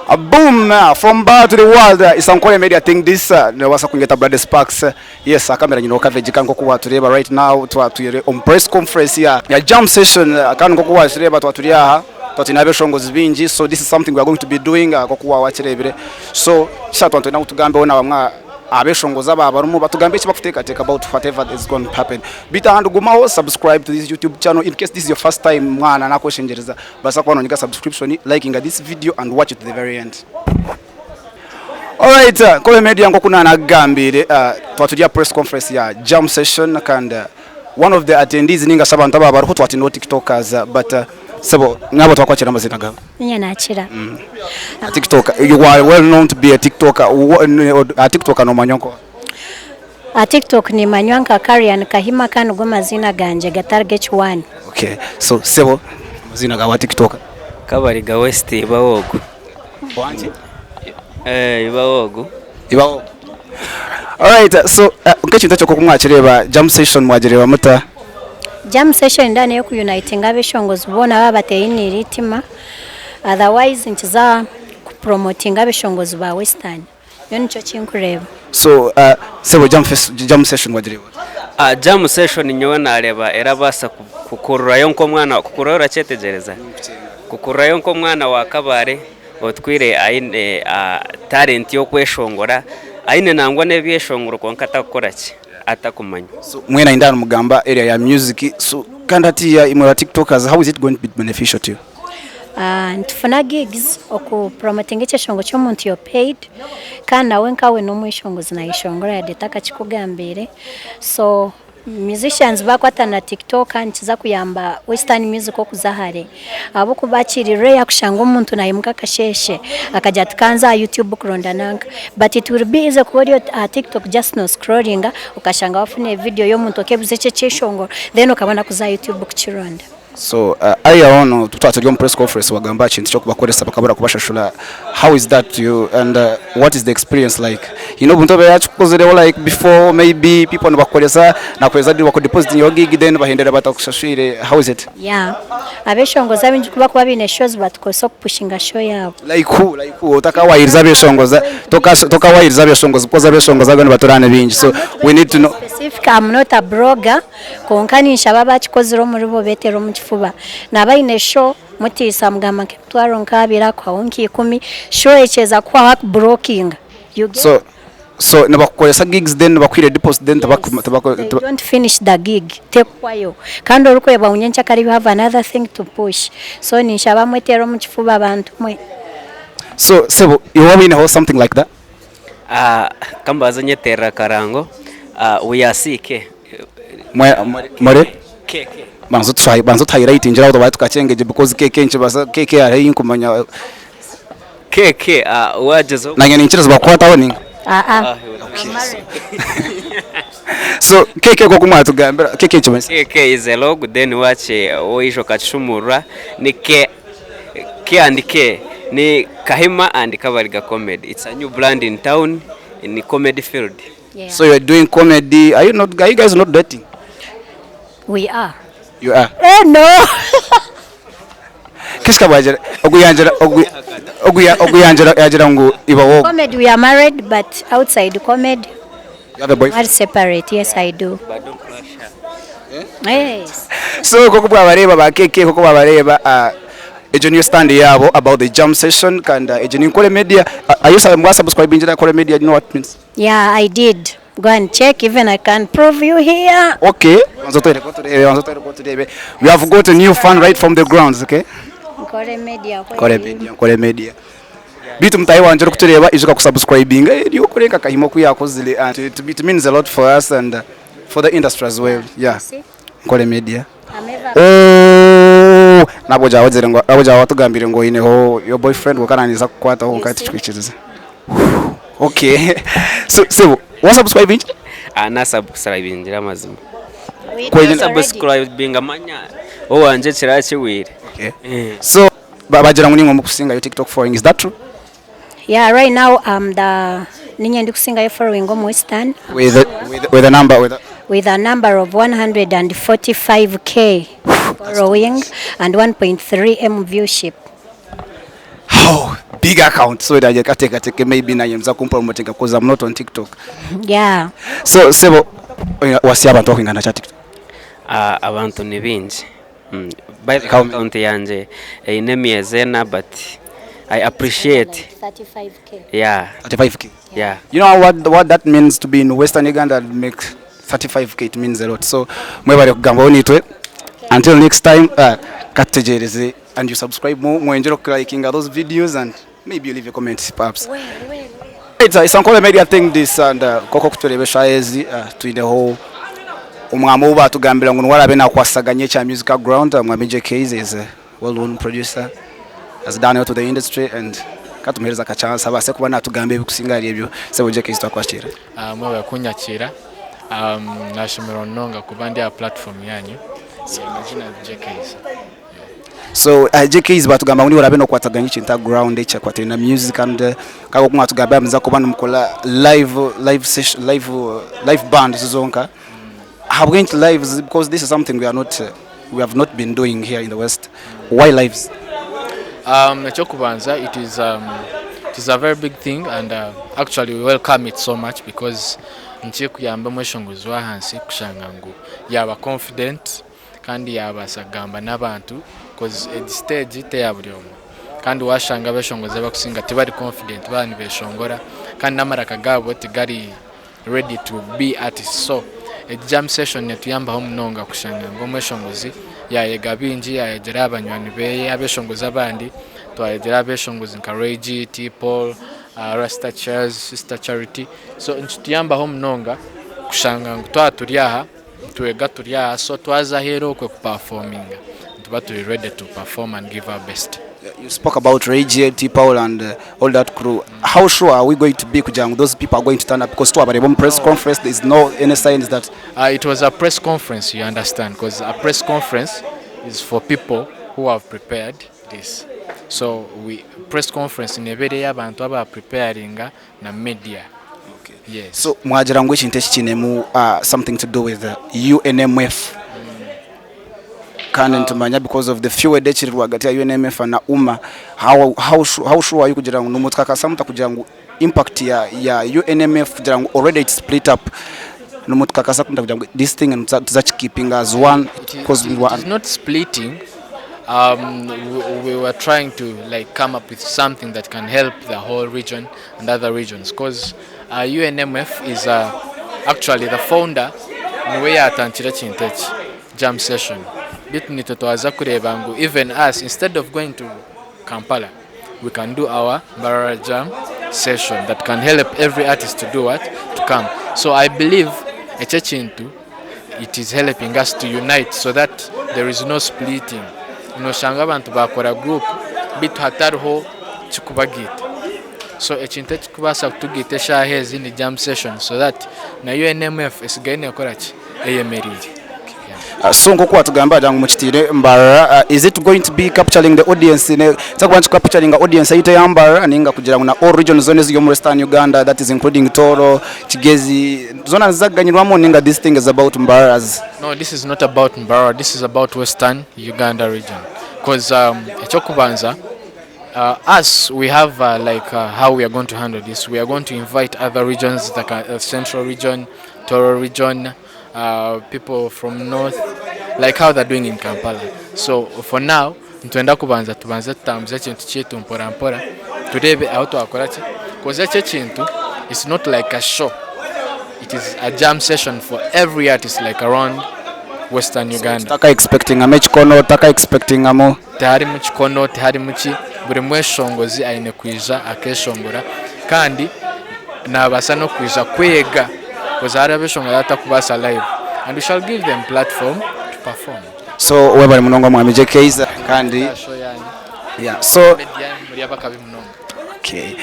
Boom! From bar to the world, it's Ankole Media thing this. Nobaasa kunyeta Brother Sparks. Yes, akamera nyine okavegika nk'oku watureeba right now twatwire omu press conference ya, ya jam session kandi nk'oku wakireeba twaturi aha twatwine abeshongozi bingi so this is something we are going to be doing nk'oku wakireebire so kisa twatwenda ngu tugambeho na bamwe abeshongozi aba barimu batugambe eki bakuteekateeka about whatever is going to happen. Beitu ahandi gumaho subscribe to this YouTube channel in case this is your first time mwana nakweshengyereza Baasa kuba nonyiga subscription, likinga this video and watch it to the very end. Alright, uh, Nkole Media nkoku nanakugambiire uh, twaba turi aha press conference ya jam session kandi uh, one of the attendees ninga shi abantu ababa bariho twaba twine tiktokers uh, but uh, sebo nabo twakwakira amazina gawe Ninye nakira. A tiktoker you are well known to be a tiktoker a tiktoker nomanywa nkoha? Aha TikTok nimanywa nka Karian Kahima kandi nigo maziina gangye gatari g'ekiwaani. Okay, so sebo amaziina gaawe aha TikTok? Kabariga West Ibawogu. Wangi? Eh, Ibawogu. Ibawogu. Alright, so uh, nk'ekintu ekyo nk'oku mwakireeba jam session mwagireeba muta? Jam session ndaba n'ey'okuyunitinga abeshongozi boona abaaba bateiniire eitima otherwise nikiza kupromotinga abeshongozi ba Western. Nyowe nikyo kinkureeba. So uh, sebo jam, jam session wagireeba ota? Uh, jam session nyowe nareeba erabaasa kukururayo nk'omwana kukururayo orakyetegyereza kukururayo nk'omwana wa Kabale otwire aine uh, talent y'okweshongora aine nangwa n'ebyeshongoro kwonka atakukora ki atakumanywa. So mwena inda nimugamba area ya music so kandi hatiya imwe ba tiktokers how is it going to be beneficial to you? Nitufuna gigs oku promotinga ekyeshongo ky'omuntu you're paid kandi nawe nkawe n'omweshongozi nayeshongora yade takakikugambiire so musicians bakwatana na tiktok nikiza kuyamba western music okuza hare ahabw'okuba kiri rare kushanga omuntu nayimuka akasheeshe akagira ati kanze aha youtube kuronda nanka but it will be easy kuba ori aha tiktok just no scrollinga okashanga wafuna video y'omuntu okebuza eki ekyeshongoro then okabona kuza aha youtube kukironda. So uh, earlier on twaba turi omu press conference wagamba aha kintu ky'okubakoresa bakabura kubashashura how is that to you and uh, what is the experience like you know obuntu oba yakikukozireho like before maybe people nibakukoresa nakuhereza deal bakudepositinga your gig then bahendera batakushashwire how is it Yeah. Abeshongozi abaingi ku bakuba baine shows batukozesa okupushinga show yaabo. Like who like who otakawayiriza abeshongoza tokawayiriza abeshongozi because abeshongozi abo nibatura ni bingi so we need to know Specific, I'm not a blogger Kwonka ninshaba abakikozire omuribo beetere omu kifuba. Naaba aine show, mutiisa amugamba nk'emitwaro nk'abiri akuhaho nk'ikumi, show ekyeza kuhwaho akuburokinga. You get? So so nibakukoresa gigs then nibakuhire deposit then Yes, they don't finish the gig, tekuhwayo. Kandi orikureeba ngu nyenkyakare you have another thing to push. So ninshaba mwetere omu kifuba bantu mwe. So sebo iwe waaba oineho something like that? Kambaze nyeterere akarango, we are CK. Muri banza otu banza otu highlightingire aho tubaye tukakyengegye because KK nikibasa KK hariho ei nkumanya. KK wagyezaho. Nanye ninkiriza bakukwataho ninga? Aa. So KK nkoku mwatugambira KK nikimanyisa ki? KK is a log then wakye waija okakishumurura ni K K and K ni Kahima and Kabariga comedy it's a new brand in town in comedy field. Yeah. So you're doing comedy. Are you not are you guys not dating? We are. You are. Eh no. Kiska bwagira oguyangira ogu oguya oguyangira yagira ngu iba wo. Comedy we are married but outside comedy. You have a boyfriend? We are separate. Yes I do. But don't crush her. Yes. So koko bwabareba ba KK koko bwabareba uh, egyo niyo stand yabo about the jam session kandi uh, egyo ni Nkore Media. Uh, are you subscribing to Nkore Media? You know what it means? Yeah I did go and check even I can prove you here. Okay, banza otwereke otureebe, banza otwereke otureebe. We have got a new fan right from the grounds, okay? Nkore media Nkore media, Nkore media. Bitu mutahi wangye orikutureeba ijuka kusubscribinga eri okurenga Kahima oku yakozire and it, it means a lot for us and uh, for the industry as well. Yeah. Nkore media. Oh, nabwo gyawagire ngu nabwo gyawatugambire ngu oineho your boyfriend kwonka naniza kukwataho kwonka tikikwikiriza. Okay. So, sebo, wa subscribing? Ah, na subscribingire amazima. Kwegye- Subscribinga manya owangye kiraba kiwire. Okay. Eh. So, ba- bagira ngu nimwe mukusingayo TikTok following. Is that true? Yeah, right now I'm the ninye ndikusingayo following omu Western With the, with, with a number with a, with a number of big account so naanye kateekateeke maybe naanye nimuza kumpromotinga coz am not on tiktok. Yeah. So sebo wasya abantu bakwingana ki aha tiktok? Abantu ni baingi. By the way account yangye eine emyezi ena but I appreciate. 35K. Yeah. 35k. Yeah. You know what, what that means to be in Western Uganda and make 35k it means a lot. So mwebale kugambaho nitwe. Until next time uh, katutegyereze and you subscribe more mwengere okulikinga those videos and maybe you leave a comment perhaps. It's, uh, it's Ankole Media thing this and uh, koko kutureba eshaaha ezi uh, twineho omwami ou batugambira ngu niwe araabe nakwasaganya ekya musical ground omwami JKs is a well known producer has done well to the industry and katumuhereze aka chance abaase kuba natugamba ebikusinga ahari ebyo sebo JKs twakwakira. Ah, mwebale kunyakiira. Um, nashemererwa munonga kuba ndi aha platform yanyu. Amazina JKs. So uh, JKs batugamba ngu niwe orabe nokwataganya ekintu aha ground ekyakwataine na music and uh, kandi oku mwatugambira muza kuba nimukora live live session live uh, live band zonka ahabw'enki lives because this is something we are not uh, we have not been doing here in the west why lives Um, ekyokubanza it is um, it is a very big thing and uh, actually we welcome it so much because nikikuyamba omweshongozi w'ahansi kushanga ngu yaba confident kandi yabaasa kugamba n'abantu coz egi stage teya buri omwe kandi washanga abeshongozi abakusinga tibari confident baba nibeshongora kandi n'amaraka gaabo tigari ready to be artists so egi jam session netuyambaho munonga kushanga ngu omweshongozi yayega bingi yayegyera aha banywani beye abeshongozi abandi twayegyera aha beshongozi nka Ray G, T Paul, Rasta Charles, Sister Charity so nikituyambaho munonga kushanga ngu twaba turi aha Nitwega turi aha so twaza aheeru okwe ku performinga nituba turi ready to perform and give our best. You spoke about Ray G, T Paul and uh, all that crew. How sure are we going to be kugira ngu those people are going to turn up because twabareeba omu press conference there is no any signs that It was a press conference you understand because a press conference is for people who have prepared this. So we press conference neeba eri ey'abantu aba preparinga na media. Yes. So mwagira ngu ekintu eki kinemu uh, something to do with UNMF kandi nitumanya because of the feud ekiri rwagati ya UNMF na UMA how, how, how sure are you kugira ngu nimutwakasa muta kugira ngu impact ya, ya UNMF kugira ngu already it's split up nimutwakasa muta kugira ngu this thing tuzakikeepinga as one because it, it is not splitting um, we, we were trying to like come up with something that can help the whole region and other regions because uh, UNMF is uh, actually the founder niwe yatandikire ekintu eki jam session bitu nitwe twaza kureeba ngu even us instead of going to Kampala we can do our Mbarara jam session that can help every artist to do what to come so I believe ekyo ekintu it is helping us to unite so that there is no splitting noshanga abantu bakora group beitu hatariho kikubagiita so ekintu ekikubaasa kutugiita eshaaha ezi ni jam session so that na UNMF esigaye nekora ki eyemereire. Uh, so nkoku watugamba wagira ngu mukitiire Mbarara uh, is it going to be capturing the audience ne kyakuba niki capturing audience yaitu eya Mbarara ninga kugira ngu na all regions zona eziri omu Western Uganda that is including Toro, Kigezi zona niziza kuganyirwamu ninga this thing is about Mbarara's No, this is not about Mbarara, this is about Western Uganda region. Because um, ekyokubanza uh, us we have uh, like uh, how we are going to handle this. We are going to invite other regions, like uh, Central region, Toro region, uh, people from north like how they're doing in Kampala. So for now nitwenda kubanza tubanze tutambuze ekintu kyaitu mpora mpora tureebe ahu twakora ki koz eki ekintu it's not like a show it is a jam session for every artist like around western Uganda. So tutaka expectingamu ekikono tutaka expectingamu. Tiharimu kikono tiharimu ki buri mweshongozi aine kwija akeshongora kandi Nabaasa n'okwija kwega coz hariho abeshongozi abatakubaasa live and we shall give them platform to perform. So webare munonga mwami JKs kandi Show yanyu yeah so media muri abakabi munonga. okay.